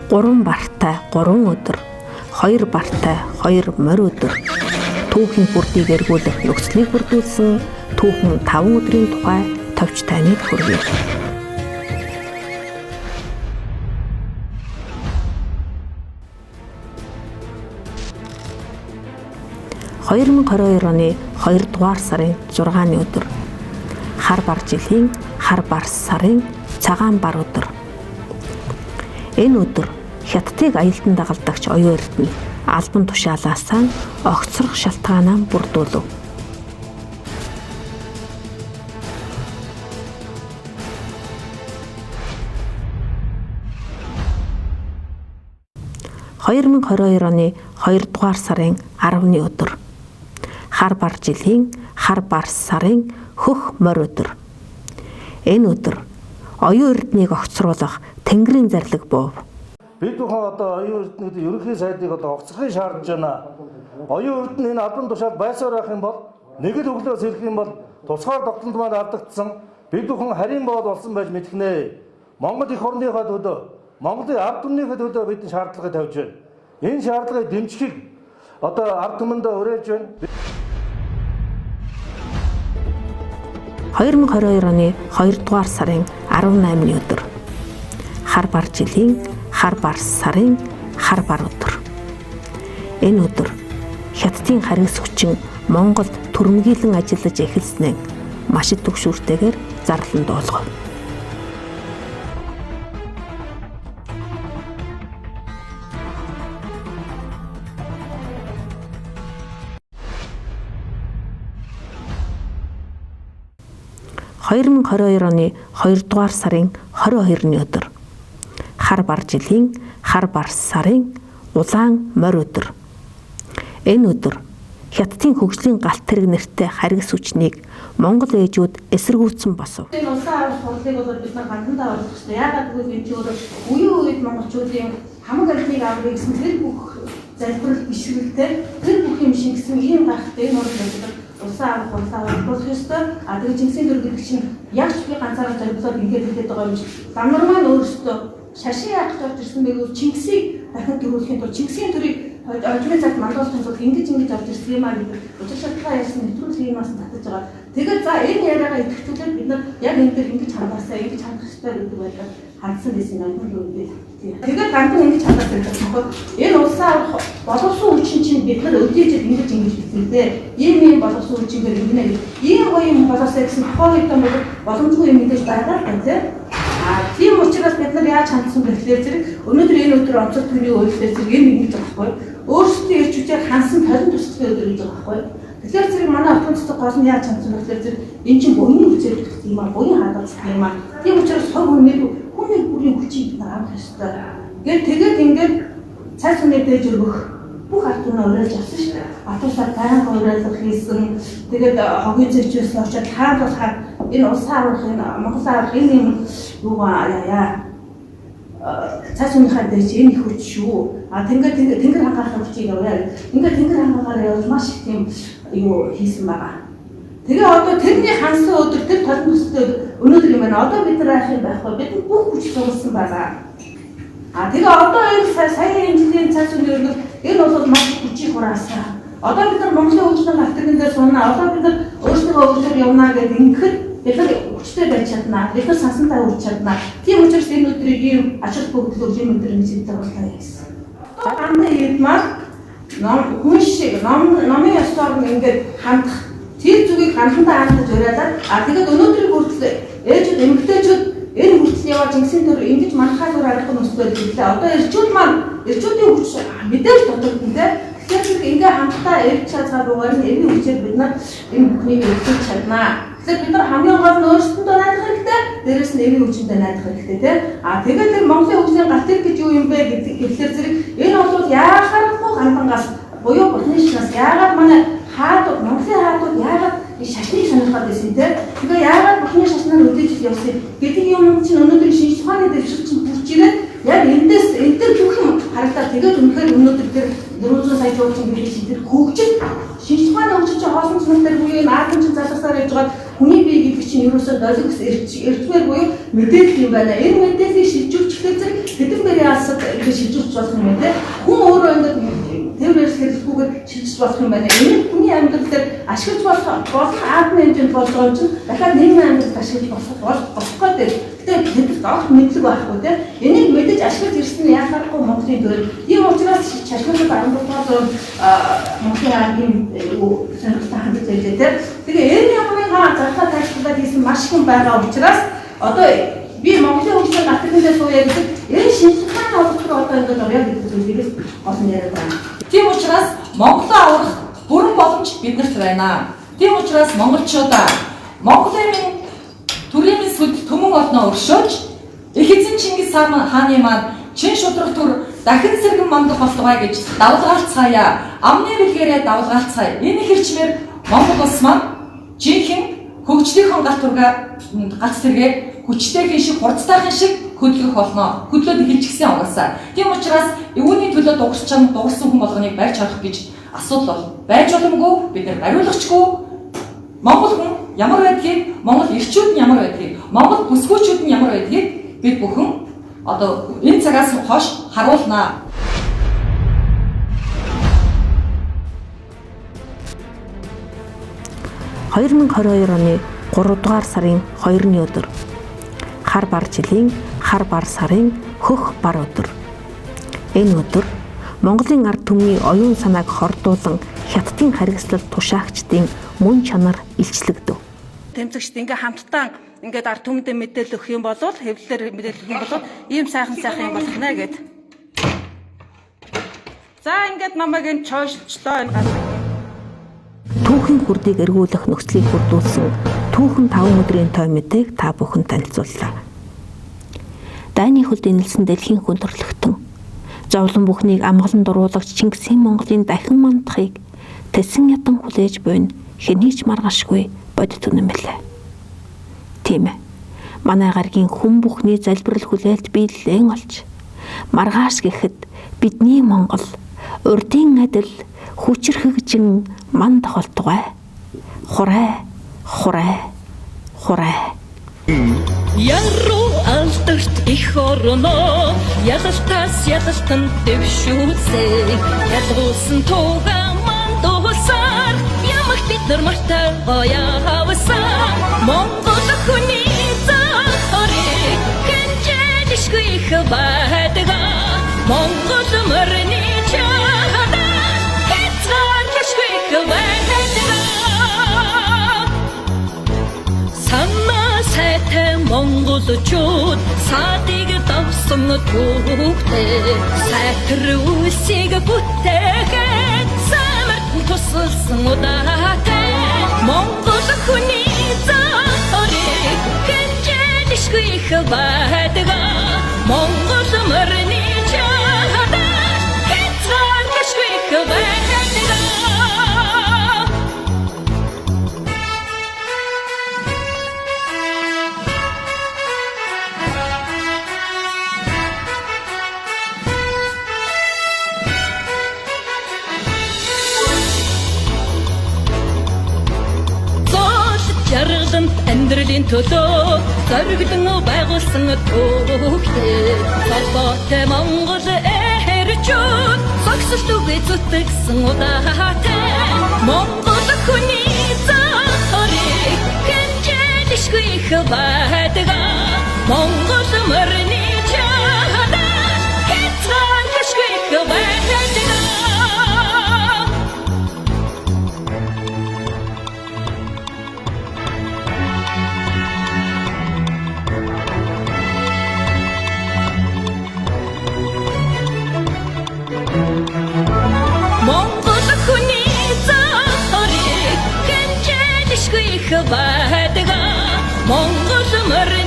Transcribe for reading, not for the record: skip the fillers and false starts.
3 бартай 3 өдөр, 2 бартай 2 морь өдөр түүхийн бүрдийг эргүүлэх нөхцөлийг бүрдүүлсэн түүхэн 5 өдрийн тухай товч таныг хүргэе. 2022 оны 2 дугаар сарын 6-ны өдөр. Хар бар жилийн хар бар сарын цагаан бар өдөр. Энэ өдөр Хятадыг аялдан дагалдагч оюун эрдэнэ албан тушаалаасаа огцрох шалтгаанаа бүрдүүлв. 2022 оны 2 дугаар сарын 10-ны өдөр. Хар бар жилийн хар бар сарын хөх морь өдөр. Энэ өдөр оюун эрднийг огцруулах Тэнгэрийн зарлиг буув. Бид бүхэн одоо оюун эрдэнэт ерөнхий сайдыг одоо огцрохыг шаардж байна. Оюун эрдэнэ энэ албан тушаал байсаар байх юм бол нэг л өглөөс ирэх юм бол тусгаар тогтолт маань алдагдсан. Бид бүхэн харийн боол болсон байж мэдхнэ. Монгол эх орныхоо төлөө, Монголын ард түмнийхээ төлөө бид шаардлагыг тавьж байна. Энэ шаардлагыг дэмжихийг одоо ард түмэндээ уриалж байна. 2022 оны 2 дугаар сарын 18-ны өдөр. Хар бар жилийн хар бар сарын хар бар өдөр. Энэ өдөр Хятадын харгас хүчин Монголд түрмгийлэн ажиллаж эхэлснээр маш их түгшүүртэйгээр зарлан дуулгав. 2022 оны 2 дугаар сарын 22-ны өдөр. Хар бар жилийн хар бар сарын улаан морь өдөр. Энэ өдөр Хятадын хөгжлийн галт тэрэг нэртэй харгас хүчнийг Монгол ээжүүд эсэргүүцсэн босов. Энэ улсын аварга хурлыг бол бид нар гандандаа оруулах хэрэгтэй. Яагаад гэвэл энэ чинь өөрөө үеийн үед монголчуудын хамаг альныг аврах гэсэн тэр бүх залбирал бишрэлтэй тэр бүх юм шингэсэн ийм гайхалтай энэ хурал бид улсын аварга хурлаа оруулах ёстой. А тэгээ Чингисийн төр гэдэг чинь яг ч би ганцаараа зориглоод ингээд хэлээд байгаа юм шиг. Лам нар маань өөрсдөө шашин яах гэж орж ирсэн бэ гэвэл Чингисийг дахин төрүүлэхийн тулд Чингисийн төрийг хожимын цагт мандуулахын тулд ингэж ингэж орж ирсэн юм а гэдэг учир шалтгаан ярьсан нэвтрүүлэг юмас татаж байгаа. Тэгээд за энэ яриагаа идэвхжүүлээд бид нар яг энэ дээр ингэж хандаасаа ингэж хандах ёстой гэдэг байдлаар хандсан байсан юм байна. Тэгээд гандан ингэж хандаад байдаг байхгүй. Энэ улсын аварга боловсон хүчин чинь бид нар өдийжид ингэж ингэж хэлсэн дээ. Ийм ийм боловсон хүчингээр ингэнэ гэж. Ийм гоё юм болоосаа гэсэн тухайн үед бол боломжгүй юм мэдээж байгаа л да тийм. А тийм учраас бид нар яаж хандсан бэ гэхээр зэрэг өнөөдөр энэ өдөр онцлог төрийн үйлдэл зэрэг энэ ингэж байгаа байхгүй. Өөрсдийн эрч хүчээр хансан толон төсөлтөй өдөр гэж байгаа байхгүй. Тэгэхээр зэрэг манай отгон цэцэг гол нь яаж хандсан бэ гэхээр зэрэг энэ чинь буян хүчээр төлсөн юм а, буян хадгалсан юм а. Тийм учраас хувь хүний хүний бүрийн хүчийг бид нар авах ёстой. Гээд тэгээд ингээд цай сүмээ дээж өргөх бүх ард түмээ уриалж авсан шүү дээ. Атуусаар байнга уриалга хийсэн. Тэгээд хогийн зэвчээс очиад хаан тулахаар энэ улсын аварга энэ Монгол аварга энэ юм юугаа яа цай сүмийнхаа дэж энэ их хүч шүү. А тэнгэр тэнгэр хангаахын хүчийг яваа. Ингээд тэнгэр хангаагаар явал маш их тийм юу хийсэн байгаа. Тэгээ одоо тэрний хансан өдөр тэр толон төсөлтөй өнөөдөр юм байна. Одоо бид нар яах юм байхгүй. Бид бүх хүч цугласан байгаа. А тэгээ одоо энэ сая энэ жилийн цай сүмний өргөл энэ бол маш их хүчийг хураасан. Одоо бид нар Монголын хөгжлийн галт тэрэгэн дээр сууна. Одоо бид нар өөрсдийнхөө хөгжлөөр явна гэдэг ингэхэд бид нар хүчтэй байж чадна. Бид нар сансантай үрж чадна. Тийм учраас энэ өдрийг ийм ач холбогдол өгч энэ өдөр ингэж хэлдэг боллоо гэсэн. Гандан хэд маань ном хүн шиг номын ёсоор нь ингээд хандах тэр зүгийг гандандаа хандаж уриалаад а тэгээд өнөөдрийг хүртэл ээжүүд эмэгтэйчүүд энэ хүртэл яваа Чингисийн төр ингэж манхаа зүр аргагүй нөхцөл гэрлээ. Одоо эрчүүд маань эрчүүдийн хүч мэдээж дутагдана те. Тэгэхээр ингээ хамтдаа эрж чадгааргүйгээр нь эрийн хүчээр бид нар энэ бүхнийг эвдэж чаднаа. Тэгэхээр бид нар хамгийн гол нь өөрсдөндөө найдах хэрэгтэй, дээрэс нь эрийн хүчиндээ найдах хэрэгтэй те. А тэгээд тэр Монголын хөгжлийн галт тэрэг гэж юу юм бэ гэхлээр зэрэг энэ бол яахааргүй гандангаас буюу бурхны шнаас яагаад манай хаадууд Монголын хаадууд яагаад энэ шашныг сонирхоод байсан те. Тэгээ яагаад бурхны шашнаар өдөөж явсан гэдэг юм чинь өнөөдөр шинжлэх ухааны дэвшил чинь хүрч ирээд яг эндээс энэ төр бүх юм харагдаад тэгээд үнэхээр өнөөдөр тэр 400 сая жуулчин гэдэг чинь тэр хөгжил шинжлэх ухааны хөгжил чинь хоосон цэцмэлтэр буюу энэ атом чинь залгасаар явж байгаа хүний бие гэдэг чинь ерөөсөө долгис эрчмээр буюу мэдээлэл юм байна. Энэ мэдээллийг шилжүүлчихлээ зэрэг Тэдэн бэрийн алсад ингэж шилжүүлж болох юм байна те. Хүн өөрөө ингэж тээвэр хэрэглэхгүйгээр шилжиж болох юм байна. Энэ хүний амьдрал дээр ашиглаж болох атомын хэмжээнд болж байгаа юм чинь дахиад нийгмийн амьдралд ашиглаж болох гэдэг. Гэтэ тэд огт мэдлэг байхгүй те. Энийг мэдэж ашиглаж ирсэн нь яхаарахгүй Монголын төр. Тийм учраас чашмын 14 дугаар зуунд Монголын аргийн сонирхолтой хандаж байлээ те. Тэгээ энэ ямарын зархаа тайлбарлаад хийсэн маш их юм байгаа учраас одоо би Монголын хөгжлийн гатгандаа сууя гэдэг энэ шинжлэх ухааны олголт руу одоо ингэж орё гэдэг зүйлийг гол нь яриад байгаа. Тийм учраас Монголоо аврах бүрэн боломж биднэрт байна. Тийм учраас монголчуудаа Монголын минь төрийн минь сүд төмөн олноо өршөөж их эзэн Чингис хааны маань чин шудраг төр дахин сэргэн мандах болтугай гэж давлгаалцгаая. Амны бэлгээрээ давлгаалцгаая. Энэ хэрчмээр Монгол улс маань жинхэнэ хөгжлийнхөн галт тургаа гац сэргээ хүчтэйхэн шиг хурцтайхан шиг хөдлөх болно. Хөдлөөд эхэлчихсэн угаасаа. Тийм учраас үүний төлөө дугарч дугарсан хүн болгоныг барьж харах гэж асуудал бол байж боломгүй. Бид нар бариулагчгүй. Монгол хүн ямар байдгийг, Монгол эрчүүд нь ямар байдгийг, Монгол бүсгүүчүүд нь ямар байдгийг бид бүхэн одоо энэ цагаас хойш харуулнаа. 2022 оны 3 дугаар сарын 2-ны өдөр. Хар бар жилийн хар бар сарын хөх бар өдөр. Энэ өдөр Монголын ард түмний оюун санааг хордуулан хятадын харгислал тушаагчдын мөн чанар илчлэгдэв. Тэмцэгчд ингээ хамтдаа ингээд ард түмэндээ мэдээлэл өгөх юм бол хэвлэлээр мэдээлэл өгөх юм бол ийм сайхан сайхан юм болох нэ гэд. За ингээд намайг энэ чойшлчлоо энэ газар. Түүхийн хүрдийг эргүүлэх нөхцөлийг бүрдүүлсэн түүхэн 5 өдрийн той мэдээг та бүхэн танилцууллаа. Дайны хөлд энэлсэн дэлхийн хүн төрлөختөн зовлон бүхнийг амгалан дуруулагч Чингисийн Монголын дахин мандахыг тэсэн ядан хүлээж буйн хэний ч маргаашгүй бодит үнэн мэлээ. Тийм ээ. Манай гаргийн хүн бүхний залбирал хүлээлт биелэн олж маргааш гэхэд бидний Монгол урдын адил хүчрхэгжин мандах болтугай. Хурай, хурай, хурай. Яруу алдарт их орноо ялалтаас ялалтан дэвшүүлсэй. Ялгуулсан туга мандуулсаар ямагт бид нар мартай гоёа хавсан. Монгол хүний захарыг хэнжээлшгүй их байдаг. Монгол мөрний чадал хязгаарлашгүй их байдаг. Санаа сайтай монголчууд садыг давсан түүхтэй сайтар үлсийг бүтээхэд самарт тусалсан удаатай Монгол хүний захарыг хэнжээлшгүй их байдаг. Монгол мөрний чадал хязгаарлашгүй их байдаг. Жаргалант амьдралын төлөө зориглон байгуулсан түүхтэй золбоотой Монгол эрчүүд зогсолт үгүй зүтгэсэн удаатай Монгол хүний захарыг хэнжээлшгүй их байдаг. Монгол мөрний чадал хязгаарлашгүй их байдаг. Монгол хүний захарыг хэнжээлшгүй их байдаг. Монгол мөрний